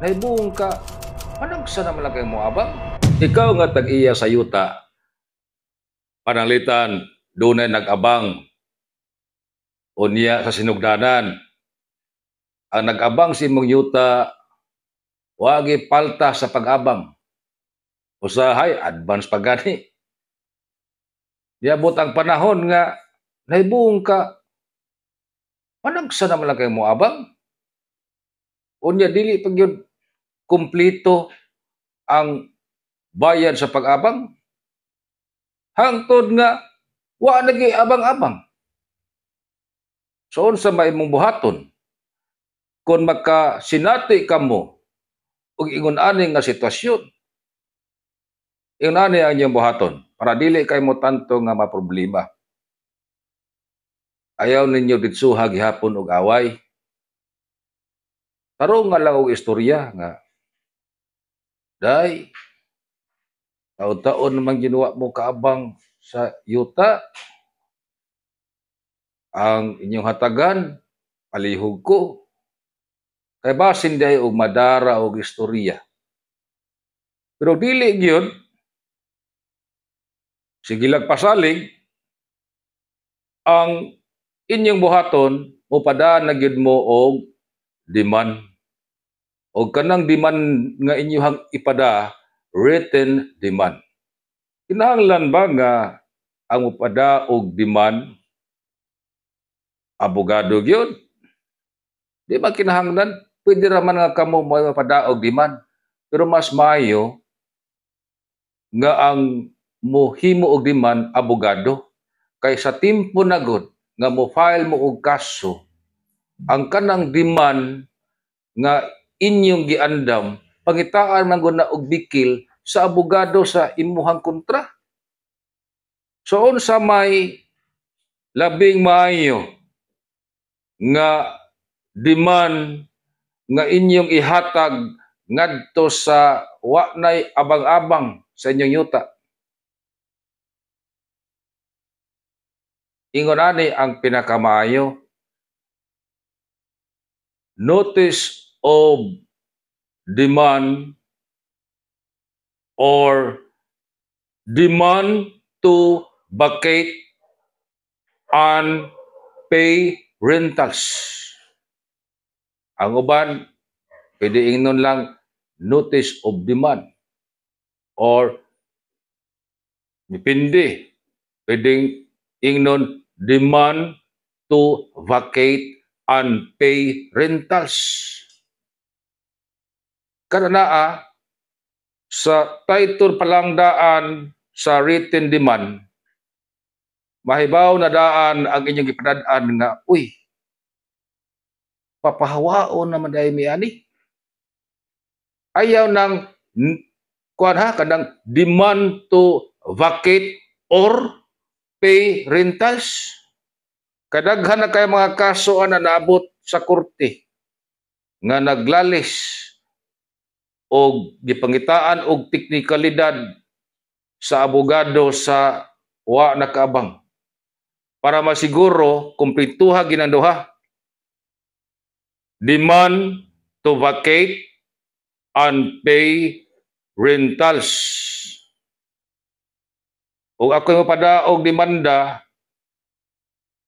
Nahibuong ka, managsa naman lang kayo mo abang. Ikaw nga tag-iya sa yuta, pananglitan, dunay nag-abang, unya sa sinugdanan. Ang nag-abang sa imong yuta, wagi palta sa pag-abang. Usahay, advance pa gani. Niabot ang panahon nga nahibuong ka, managsa naman lang kayo mo abang. Unya dili pag yun kumplito ang bayad sa pag-abang. Hangtod nga wa nagi abang-abang. So unsa may imong buhaton? Kung makasinati kamo og ingon ani nga sitwasyon, ingon ani ang inyong buhaton para dili kay mo tanto nga maproblema. Ayaw ninyo ditsuha gihapon og away. Tarong nga lang og istorya nga, "Day, taon-taon naman ginawa mo kaabang sa yuta. Ang inyong hatagan, palihog ko." Kay basin day og madara og istorya. Pero dili gyud, sige lang pasalig, ang inyong buhaton, mupadaan na gyud mo og demand. Og kanang demand nga inyong ipada, written demand. Kinahanglan ba nga ang mupada og demand abogado gyud? Di ba kinahanglan? Pwede ra man nga kamo mo mapada og demand. Pero mas maayo nga ang mohimo og demand abogado kay sa timpo na gud nga mo file mo og kaso, ang kanang demand nga inyong giandam, pangitaan man gud na og bikil sa abogado sa imuhang kontra. So unsa may labing maayo nga demand nga inyong ihatag ngadto sa wa nay abang-abang sa inyong yuta? Ingon ani ang pinakamaayo: notice of demand or demand to vacate and pay rentals. Ang uban, pwede ingnon lang notice of demand or depende, pwedeng ingnon demand to vacate and pay rentals. Kada naa sa title palang daan sa written demand, mahibaw na daan ang inyong gipadad-an nga, "Uy, papahawaon naman dahil mi ani." Ayaw ng kuan ha, kanang demand to vacate or pay rentals. Kadaghan na kay mga kaso na naabot sa korte nga naglalis og gipangitaan og teknikalidad sa abogado sa wa nakaabang para masiguro kumpletuha ginang duha, demand to vacate and pay rentals. Ug ako'y mapadaog demanda,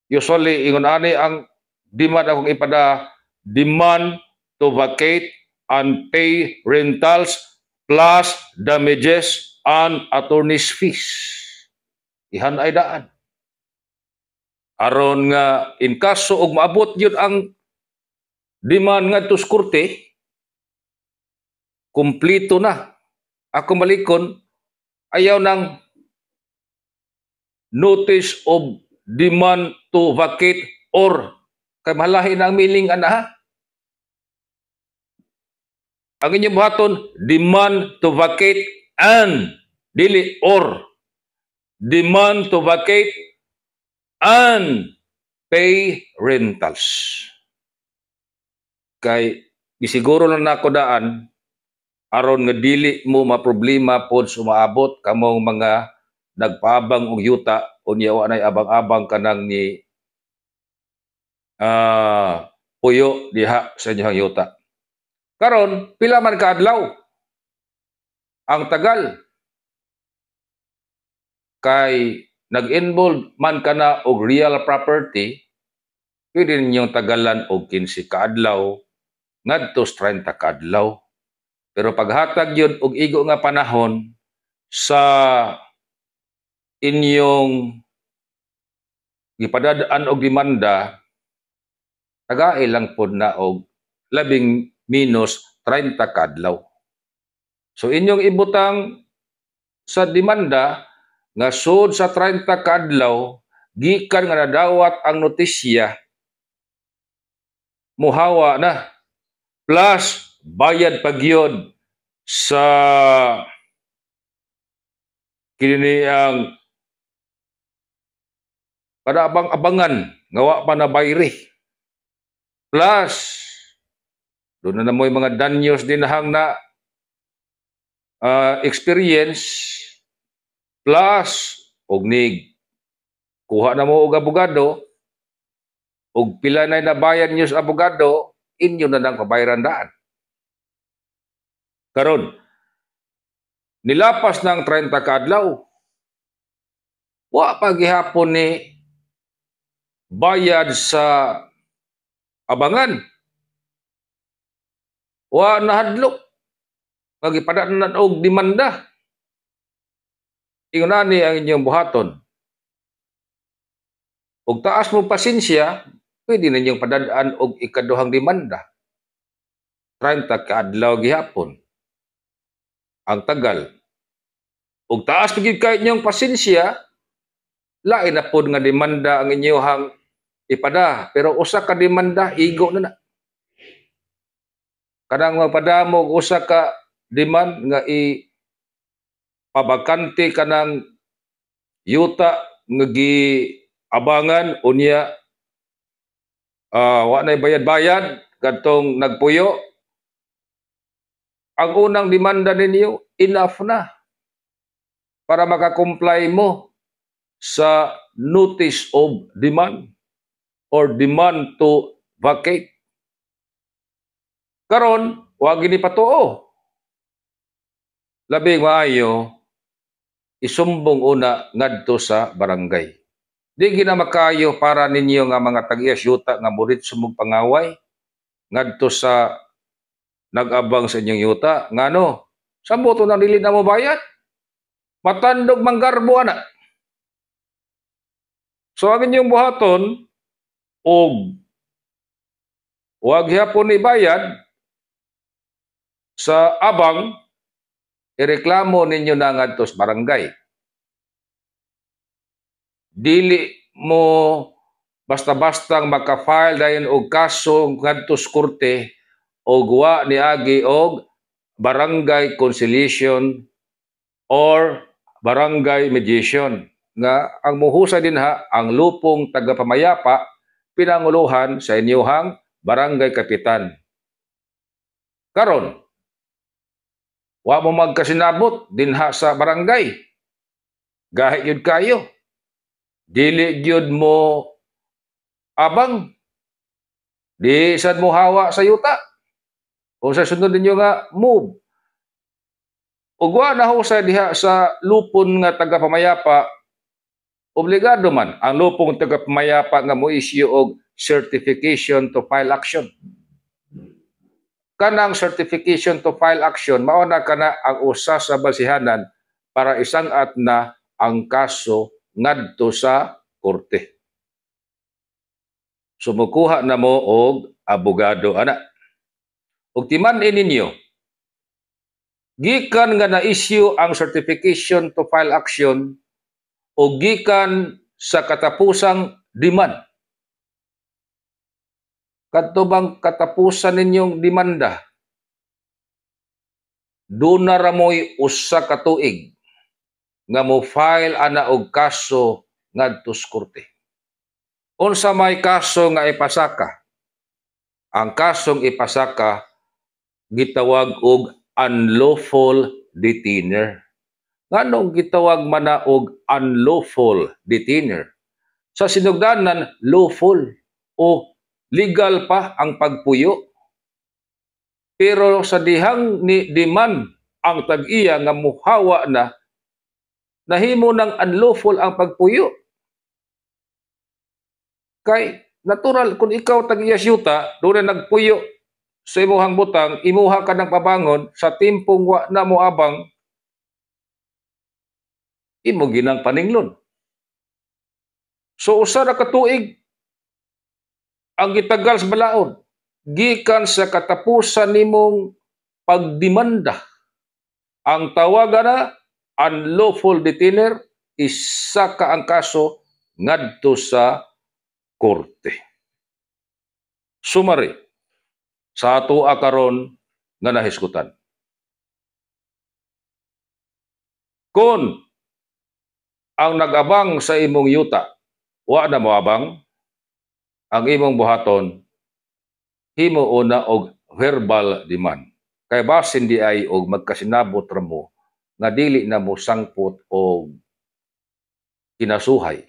usually ingon ani ang demand akong ipada: demand to vacate and pay rentals plus damages and attorney's fees. Ihan ay daan. Aron nga in kaso og maabot gyud ang demand ngadto sa korte, kumpleto na. Ako malikon, ayaw ng notice of demand to vacate or, kay malahi na ang meaning ana ha. Ang inyong buhaton, demand to vacate and, dili or. Demand to vacate and pay rentals. Kay gisiguro lang nako daan aron nga dili mo maproblema pod sumaabot kamong mga nagpaabang og yuta, unya wa nay abang-abang kanang ni puyo diha sa inyong yuta. Karon, pila man kaadlaw ang tagal? Kay nag-involve man kana og real property, pwede ninyong tagalan og 15 kaadlaw ngadto sa 30 kaadlaw. Pero paghatag yun og igo nga panahon sa inyong gipadadaan og demanda, tagai lang pod na og labing minus 30 kaadlaw. So inyong ibutang sa demanda nga sud sa 30 kaadlaw gikan nga nadawat ang notisya, muhawa na, plus bayad pa gyud sa kini ang kada abang-abangan nga wa pa na bayri, plus doon na mo'y mga danyos dinahang na experience, plus og nig kuha na mo og abogado, og pila na nabayad niyo sa abogado, inyo na nang pabayaran daan. Karon, nilapas ng 30 kaadlaw, wa pa gihapon ni bayad sa abangan. Wa nahadlok nga gipadaan og demanda. Ingon ani ang inyong buhaton. Og taas mo pasensya, pwede ninyong padadaan og ikaduhang demanda. 30 kaadlaw gihapon ang tagal. Og taas pa gyud kay inyong pasensya, lain na pod nga demanda ang inyong ipada. Pero usa ka demanda, igo na na. Kanang magpadamo og usa ka demand nga i pabakante kanang yuta nga giabangan, unya wa nay bayad-bayad kadtong nagpuyo, ang unang demanda ninyo enough na para makakomply mo sa notice of demand or demand to vacate. Karon, wa gini patuo. Labing maayo isumbong una ngadto sa barangay. Di gina makayo para ninyo nga mga tag-iya yuta nga murit sumug pangaway ngadto sa nag-abang sa inyong yuta. Ngano? Sambuto nang dili na mo bayad. Matandog manggarbo ana. So ang inyong buhaton, og wag gyapon ibayad sa abang, ireklamo ninyo na ngadto sa barangay. Dili mo basta-bastang maka-file dayon og kaso ngadto sa korte og wa niagi og barangay conciliation or barangay mediation nga ang muhusay dinha ang lupong tagapamayapa pinanguluhan sa inyuhang barangay kapitan. Karon, wa mo magkasinabot dinha sa barangay. Gahi gyud kayo. Dili gyud mo abang. Di sad mo hawa sa yuta. O sa sunod ninyo nga move. Ug wa na husay diha sa lupon nga tagapamayapa, obligado man ang lupong tagapamayapa nga mo issue og certification to file action. Kanang certification to file action, mao na kana ang usa sa basihanan para isang-at na ang kaso ngadto sa korte. Sumukuha na mo og abogado ana. Ug timan-i ninyo, gikan nga na-issue ang certification to file action o gikan sa katapusang demand. Kadto bang katapusan ninyong demanda, duna ra mo'y usa ka tuig nga mo file ana og kaso ngadto sa korte. Unsa may kaso nga ipasaka? Ang kasong ipasaka gitawag og unlawful detainer. Nganong gitawag man na og unlawful detainer? Sa sinugdanan, lawful o legal pa ang pagpuyo. Pero sa dihang ni demand ang tag-iya nga muhawa na, nahimo ng unlawful ang pagpuyo. Kay natural, kung ikaw tag-iya yuta, doon na nagpuyo sa imuhang butang, imuha ka ng pabangon sa timpong wa na mo abang, imo ginang paninglon. So usa ra ka tuig ang gitagal sa balaod gikan sa katapusan nimong pagdemanda. Ang tawagan na unlawful detainer, isa ka ang kaso ngadto sa korte. Summary sa ato karon nga nahisgutan. Kung ang nag-abang sa imong yuta wa na moabang, ang imong buhaton, himo una og verbal demand. Kay basin di ay og magkasinabot ra mo nga dili na mo sangpot og kinasuhay.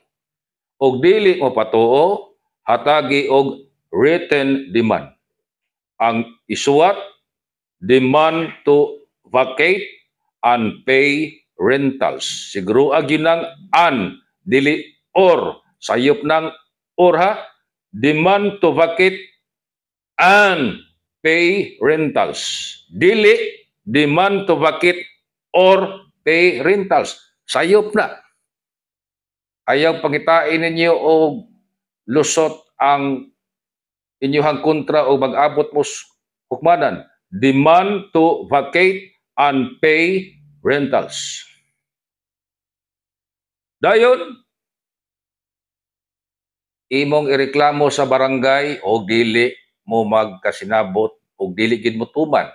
Og dili mo patuo, hatagi og written demand. Ang isuwat, "Demand to vacate and pay rentals." Siguro ginang "and", dili "or". Sayop ng "or" ha. "Demand to vacate and pay rentals." Dili "demand to vacate or pay rentals". Sayop na. Ayaw pangitain ninyo og lusot ang inyuhang kontra o mag-abot mo hukmanan. "Demand to vacate and pay rentals." Dayon, imong ireklamo sa barangay o dili mo magkasinabot o dili gid mo tuman.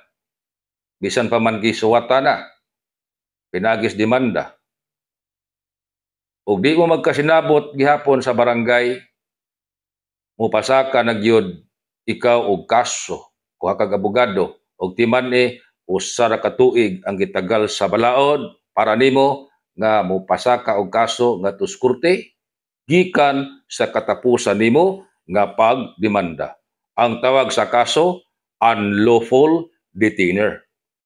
Bisan pa man gisuwata na, pinagis demanda. Og di mo magkasinabot gihapon sa barangay, mupasaka na gyud ikaw og kaso, kuha kag abogado, og timan-i usa ra ka tuig ang gitagal sa balaod para nimo nga mopasaka og kaso ngadto sa korte gikan sa katapusan nimo nga pagdemanda. Ang tawag sa kaso, unlawful detainer.